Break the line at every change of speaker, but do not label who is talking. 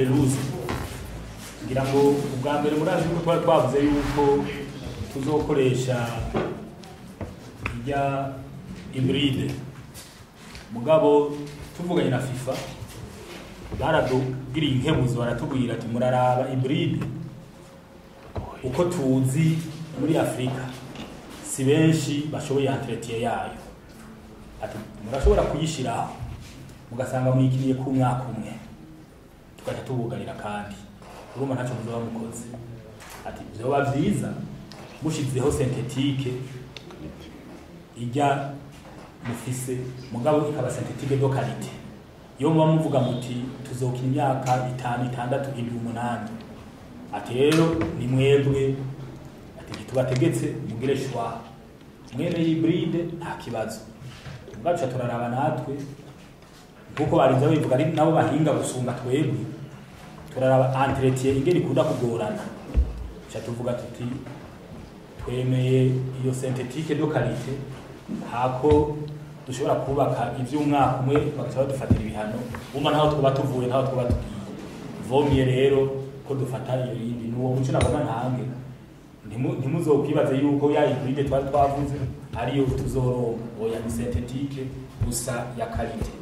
Pelouse, ngira ngo ubwa mbere murazi yuko twari twavuze yuko tuzokoresha ijya hybride. Mugabo tuvuganye na FIFA, baradugiriye inkebuzo, baratubwira ati: "Muraraba hybride, uko tuzi muri Afurika si benshi bashoboye entretien yayo." Ati: "Murashobora kuyishiraho mugasanga muyikiniye ku mwaka umwe, tugaca tubugarira, kandi urumva ntacyo muzoba mukoze." Ati: "Vyoba vyiza mushizeho synthétique ijya mufise, mugabo ikaba synthétique de qualité. Iyo muba muvuga muti tuzokina imyaka 5, 6, 7, 8." Ati: "Rero ni mwebwe." Ati: "Ntitubategetse, mugire choix. Mwene hybride nta kibazo." Ubwacu turaraba natwe nkuko barinze babivuga, ari nabo bahinga gusumba twebwe, turaraba entretien ingene ikunda kugorana, ca tuvuga tuti twemeye iyo synthétique de qualité, hako dushobora kubaka ivy'umwaka umwe bagaca badufatira ibihano. Wumva ntaho twaba tuvuye, ntaho twaba tugiye. Vomye rero ko dufata iyo yindi. Nuwo muco nagoma ntange. Ntimuzokwibaze yuko ya hybride twari twavuze ariyo tuzoronka. Oya, ni synthétique gusa ya qualité.